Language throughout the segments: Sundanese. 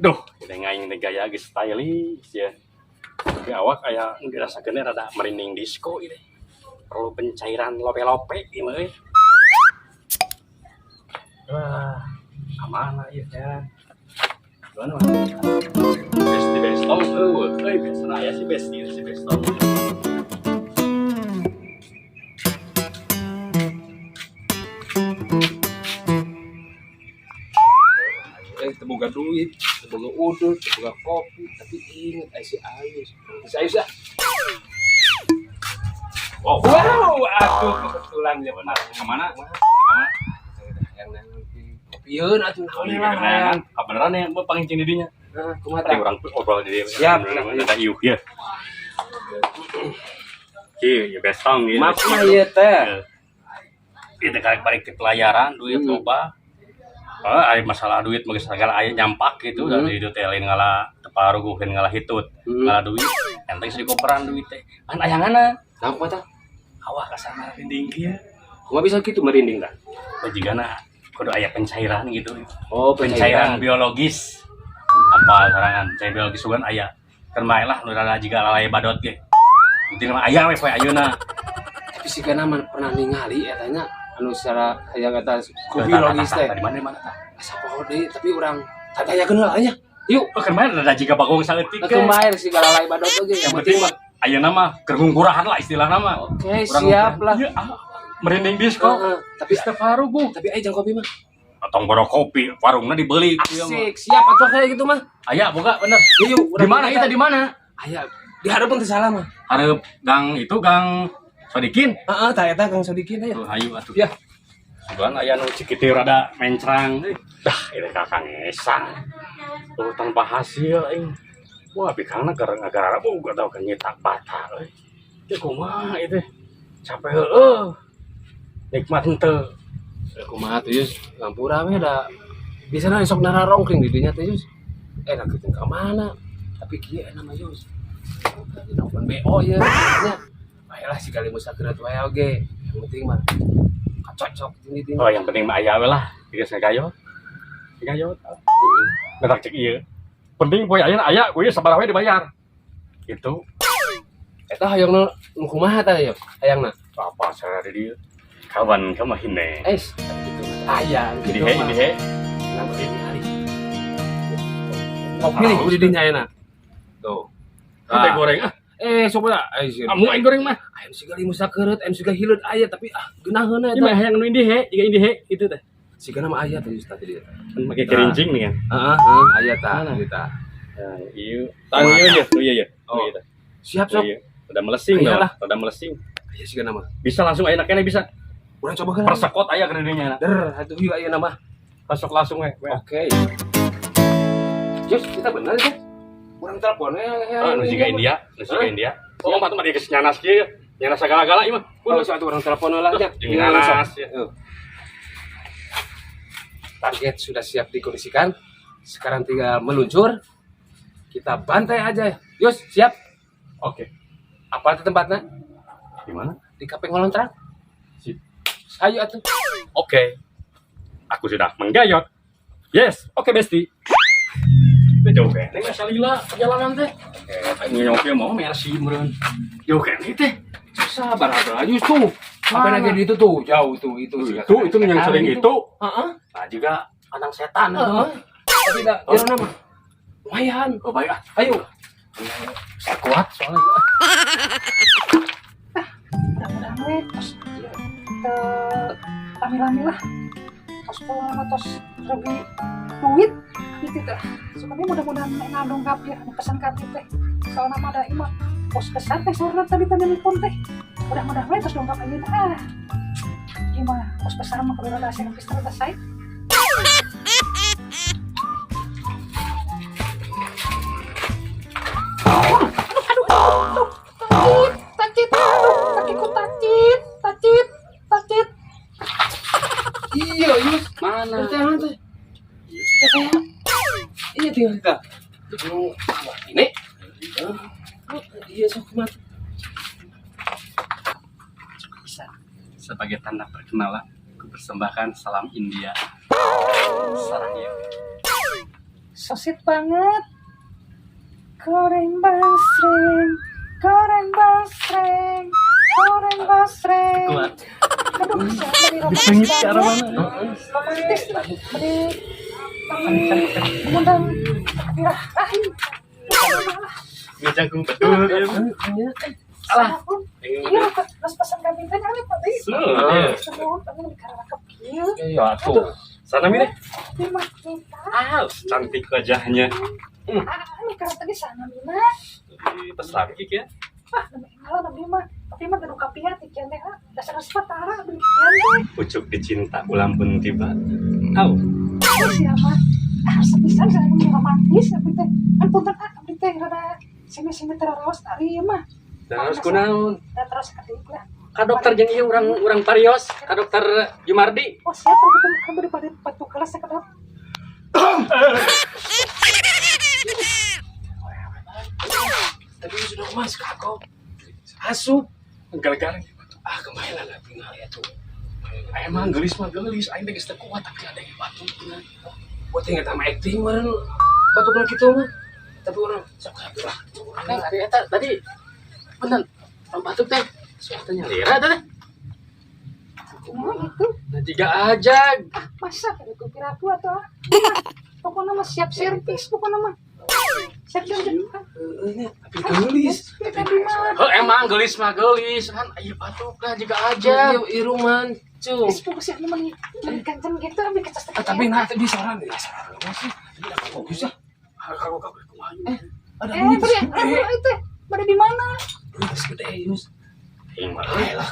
Duh, kita ngaing teh gaya geus stylish ya. Tapi awak aya dirasakeun rada merinding disco ieu teh. Perlu pencairan lope-lope ieu mah euy. Wah, kamana ieu teh? Gimana, Mas? Besti bestong eueuh euy, biasana aya si besti si bestong. Teu boga duit, teu boga udut, teu boga kopi, tapi inget si Ayus. Si Ayus ah. Wow, Wow, atuh kebetulan ya benar. Kemana? Kemana? Kemana? Yang nanti kopieun atuh Oh, naon iya, lah. kebeneran. Kebeneran ya, gua pangincing di dinya. Heeh, kumaha Tadi tah? orang obrol di dia. Siap. Ada iuh ya. Kieu ya bestong ieu. Maaf mah ieu teh. Itu karek balik ke pelayaran duit loba. Oh, aya masalah duit mah geus segala aya nyampak gitu dari itu teh lain ngala teparuguheun ngala hitut, ngala duit. Enteng geus dikoperan duit teh. Kan ayanganna Nah, kumaha tah? Awak kasana merinding kieu. Kumaha bisa kitu merinding tah? Oh, jigana kudu aya pencairan gitu. Oh, Pencairan biologis. Apa sarangan pencairan biologis sugan aya. Keur bae lah nu rada jiga lalay badot ge. Penting mah aya we poe ayeuna. Tapi sigana mah pernah ningali eta nya anu secara hayang eta ku biologis teh. Di mana di mana tah? Asa poho deui, tapi urang tanyakeun heula nya. Yuk, Oh, keur bae rada jiga bagong saeutik ge. Keun bae si lalay badot oge. Yang penting mah ayeuna mah keur ngungkurahan lah istilahna mah. Oke, Urang siap lah. Iya, ah, merinding disco. Heeh, tapi Istighfar tapi aya jang kopi mah. Tong boro kopi, warungna dibeli. Ieu mah. Asik, siap atuh kayak gitu mah. Aya boga bener. Yuk, Di mana kita di mana? Aya di hareupeun teu salah mah. Hareup gang itu gang Sodikin. Heeh, tah eta Kang Sodikin aya. Tuh hayu atuh. Ya. Sugan aya nu Cikiti rada mencrang. Dah, ini kakang Esa. Tuh tanpa hasil aing. Wah, bikangna keur ngagara boga tau kan nyetak bata euy. Teu kumaha ieu teh. Capek heueuh. Nikmat henteu. Kumaha tuh Yus? Ngampura we da. Bisana sok nararongkring di dinya teh Yus. Enak kitu ka mana? Tapi kieu enak mah Yus. Dina open BO ye nya. Bae lah si kali musakeureut wae oge. Yang penting mah kacocok jeung di dinya. Oh, yang penting mah aya we lah. Geus ngagayot. Ngagayot. Ngetak cek ieu. Penting poe ayeuna aya, kuy sabaraha we dibayar. Gitu. Eta hayangna nu kumaha tah ya? Hayangna. Apa saya di dieu? Kawan kamu hine. Es, gitu. Aya Di gitu he, mah. di he. Nama ini hari. Kopi nih, udah dinya enak. Tuh. Teh goreng ah. Eh, sok lah. Eh, sih. Kamu aing goreng mah. Ayam siga lima sakeureut, ayam siga hileud aya tapi ah geunaheun Ini eta. mah hayang nu indi he, jiga indi he itu teh. Siga nama aya teh Yus tadi. Kan make kerincing nih kan. Heeh, heeh, aya tah Mana? kita. Nah, ieu. Tang ieu nya, nu ieu ya. Oh. Nu ieu teh. Siap Nu sok. ieu. Udah melesing Aya dah, lah. udah melesing. Aya siga nama. Bisa langsung aya keneh bisa. Urang coba heula. Persekot aya keredinya. Der, atuh ieu aya nama. Masuk langsung we. Oke. Yus, kita bener ya? Urang telepon we. Ah, nu jiga India, nu jiga India. Oh, mah mah geus nyanas kieu. Nyanas sagala-gala ieu mah. Oh, sok atuh urang telepon lah nya. Jeung nanas ya. Tuh. Target sudah siap dikondisikan. Sekarang tinggal meluncur. Kita bantai aja. Yus, siap. Oke. Apa itu tempatnya? Di mana? Di Kafe Ngolontrak. Sip. Ayo atuh. Oke. Aku sudah menggayot. Yes, oke besti. Teh jauh keneh mah salila perjalanan teh. Aing nyopi mau Mercy meureun. Jauh keneh teh. Sabar atuh Yus tuh. Apa lagi di itu tuh? Jauh tuh itu. Itu itu yang sering itu. Heeh. Nah, juga kandang setan. Heeh. Tapi dah, jalan nama. Lumayan. Oh, baik ah. Ayo. Saya kuat soalnya. Mudah-mudahan we tos rame-rame lah tos pulang tos lebih duit gitu teh. Sebenarnya mudah-mudahan ngadongkap ya anu pesan ka abdi teh, soalna mah da ieu mah bos besar teh saurna tadi tadi nelpon teh. Mudah-mudahan we tos dongkap ayeuna. Ah, ieu mah bos besar mah kudu rada servis rada sae. Aduh, aduh, aduh, tacit, tacit, aduh, kakiku tacit, tacit, tacit. Iya, Yus. Mana? Teh, teh. Teh. Iya tinggal kita. Nu ini. Iya sok kumat. Bisa. Sebagai tanda perkenalan, aku persembahkan salam India. Sarang ya. So sweet banget. Goreng basreng, goreng basreng, goreng basreng. Kuat. Aduh, siapa nih, romantis banget. Romantis lah. Beri, beri, mengundang birahi. Ngejangkung betul. Alah. Iya, pas pesan kami teh kali Pak Di. Iya. Semua pengen dikarakep kieu. Iya atuh. Sana mine. Lima kita. Ah, cantik wajahnya. Ah, ini karena tadi sana Mina. Ih, tas lagi ya. Wah, nama engalan abdi mah. Tapi mah gaduh kapia ti kian teh, ah. Dasar geus tara abdi kian teh. Pucuk dicinta ulam pun tiba. Au. Oh, siapa? Ah, sepisan saya mah romantis abdi teh. Kan punten ah, abdi teh rada sini-sini teraros ari ieu mah. Dan harus kunaon? Da terus ketik lah. Ka dokter jeung ieu urang urang parios, ka dokter Jumardi. Oh, siapa gitu kan beri pada batu kelas sekedap. Tapi sudah mas kagok. Asup. Gara-gara Ah, kemarin lah tinggal ya tuh. emang gelis mah gelis, aing teh geus teu kuat tapi ada yang batu. Buat ingat sama acting meureun batuk lagi gitu mah. Tapi orang sok lah. Neng, ari eta tadi bener batuk teh. Suara nyalira teh. Kumaha gitu? Nah, jika aja. Ah, masa kada kupiraku atau ah? Pokoknya mah siap servis pokoknya mah. Siap servis. Heeh nya, tapi geulis. Tadi mah. Oh, emang gelis mah gelis kan aya batuk lah jika aja. Iya, irung mancung. Geus pokoknya sih meni meni kenceng gitu ambil kecas Ah, tapi nah tadi seorang ya, seorang sih. Tapi dah bagus ya. Kalau kau kumaha? Eh, ada Eh, duit beri, gede. eh, itu pada di mana? Duit gede, Yus. Aing mah Eh lah.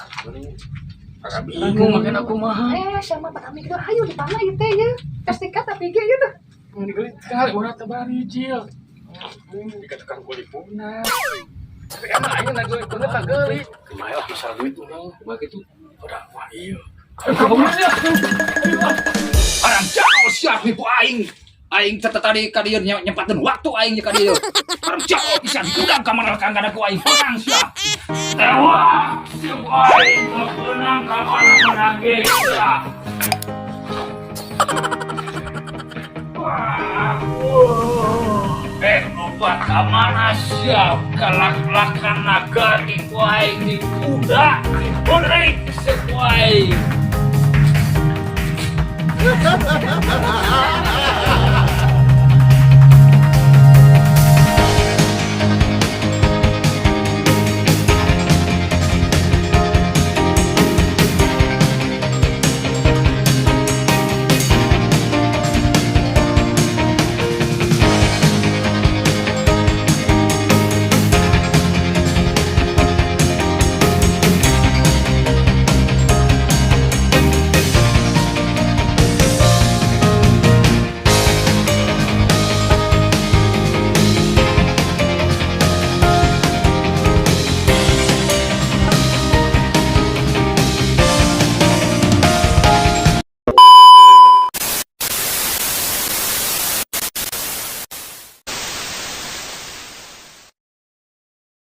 agak bingung makan aku mah. Eh, siapa tak kami gitu? Ayo di mana itu ya? Tes tiket tapi ge gitu. Mun digelis kali urang teh bari jil. Dikatakan kulipuna. Tapi emang aing na geulis bener tak geulis. Kumaha lah masalah duit urang. Kumaha gitu. Udah wah iya. Haram jauh siap nipu aing. Aing teh tadi ka dieu nyempatkeun waktu aing ka dieu. Haram jauh pisan kudang ka mana kang ku aing menang sia. Tewak si aing menang ka mana-mana ge sia. Eh, lupa ka mana sia kalak-lakan naga di ku aing di kuda diberik si ku aing.